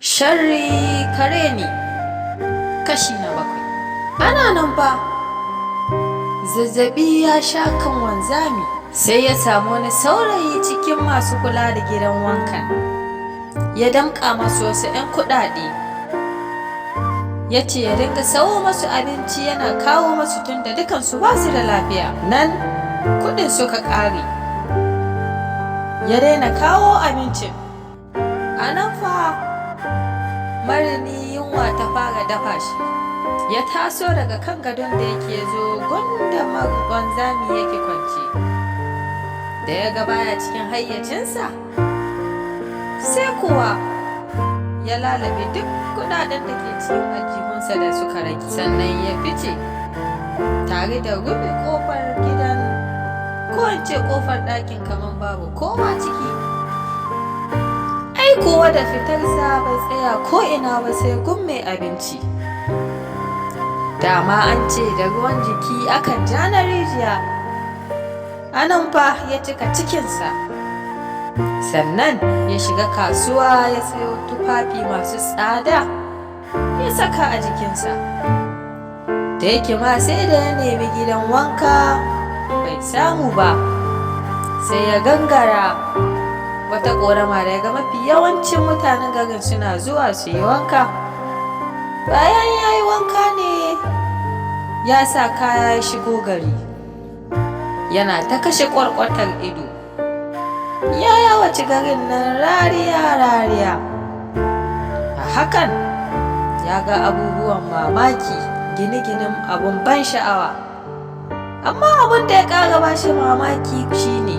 Sharri kare ne, kashi na 7. Ana nan fa, zazzabi ya sha kan wanzami, sai ya samu wani saurayi cikin masu kula da gidan wankan. Ya damƙa masu wasu 'yan kuɗaɗe, ya ce ya dinga sawo masu abinci yana kawo masu, tunda dukansu ba su da lafiya. Nan kuɗin suka ƙare, ya daina kawo abincin. A nan fa marini yunwa ta fara dafa shi, ya taso daga kan gadon da yake zo gunda wanzami yake kwance. Da ya ga baya cikin hayyacinsa, sai kuwa ya lalabe duk kudaden da ke cikin aljihunsa da suka rage, sannan ya fice tare da rufe kofar gidan, ko in ce kofar ɗakin, kamar babu kowa ciki. Ai kuwa da fitarsa bai tsaya ko ina ba sai gun mai abinci. Dama an ce da ruwan jiki akan ja na rijiya. A nan fa ya cika cikinsa, sannan ya shiga kasuwa ya sayo tufafi masu tsada ya saka a jikinsa. Da yake ma sai da ya nemi gidan wanka bai samu ba, sai ya gangara wata ƙorama da ya ga mafi yawancin mutanen garin suna zuwa su yi wanka. Bayan ya yi wanka ne ya sa kaya ya shigo gari, yana ta kashe ƙwarƙwatar ido. Ya yawaci garin nan rariya-rariya. A hakan ya ga abubuwan mamaki, gine-ginen abun ban sha'awa. Amma abun da ya ƙara ba shi mamaki shine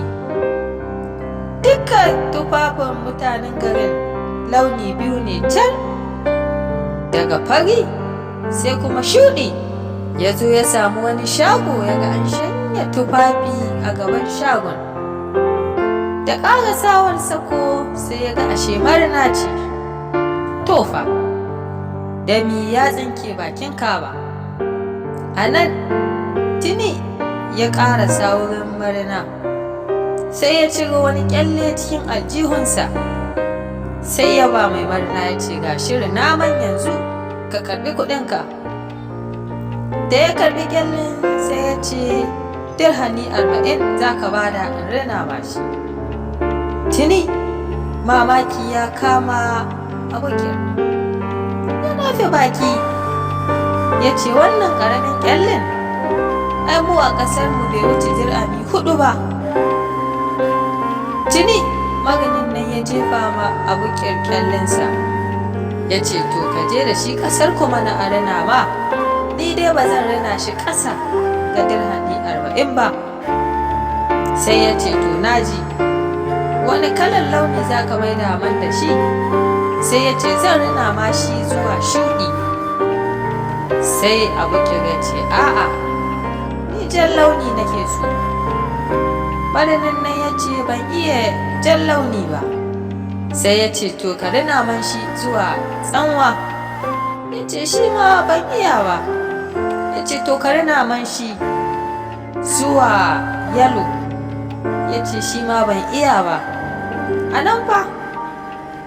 dukkan tufafin mutanen garin launi biyu ne can, daga fari sai kuma shuɗi. Ya zo ya samu wani shago, ya ga an shanya tufafi a gaban shagon. Da ƙarasawar sako sai ya ga ashe marina ce. Tofa, dami ya tsinke bakin kaba. A nan tuni ya ƙarasa wurin marina, sai ya ciro wani kyalle cikin aljihunsa, sai ya ba mai marina, ya ce, "Ga shirin naman, yanzu ka karbi kuɗinka." Da ya karbi kyallen sai ya ce, "Dirhami 40 za ka bada in rina ma shi." Tuni mamaki ya kama abokin, ya nafe baki ya ce, "Wannan ƙaramin kyallen, ai mu a ƙasar mu bai wuce dirhami 4 ba." Tuni maganin nan ya jefa ma abokin kyallensa, ya ce, "To, ka je da shi ƙasar kuma na a rina ma. Ni dai ba zan rina shi ƙasa ga dirhami 40 ba." Sai ya ce, "To, naji, wani kalan launi za ka maida man da shi?" Sai ya ce, "Zan rina ma shi zuwa shuɗi." Sai abokin ya ce, "A'a, ni jan launi nake so." Marinin nan ya ce, "Ban iya jan launi ba." Sai ya ce, "To, ka rina man shi zuwa tsanwa." Ya ce, "Shi ma ban iya ba." Ya ce, "To, ka rina man shi zuwa yalo." Ya ce, "Shi ma ban iya ba." A nan fa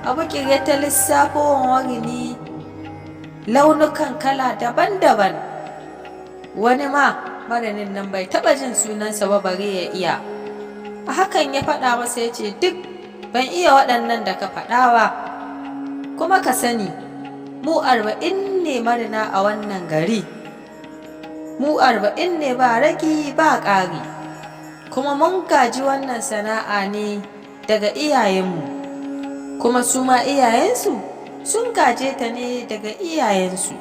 abokin ya ta lissafo marini launukan kala daban-daban, wani ma marinin nan bai taɓa jin sunansa ba bare ya iya. A hakan ya faɗa masa, ya ce, "Duk ban iya waɗannan da ka faɗa ba. Kuma ka sani, mu 40 ne marina a wannan gari, mu 40 ne, ba ragi ba ƙari. Kuma mun gaji wannan sana'a ne daga iyayenmu, kuma su ma iyayensu sun gaje ta ne daga iyayensu.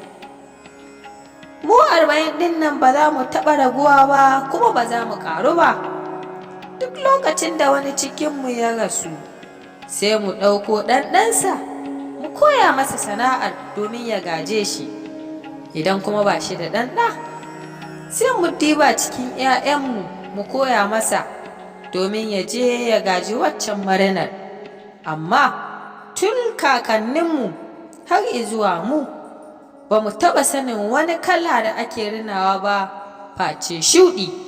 Mu 40 ɗin nan ba za mu taɓa raguwa ba, kuma ba za mu ƙaru ba. Duk lokacin da wani cikinmu ya rasu, sai mu ɗauko ɗan ɗansa mu koya masa sana'ar domin ya gaje shi. Idan kuma ba shi da ɗan ɗa, sai mu diba cikin 'ya'yanmu mu koya masa domin ya je ya gaji waccan marinar. Amma tun kakanninmu har izuwa mu, ba mu taɓa sanin wani kala da ake rinawa ba face shuɗi."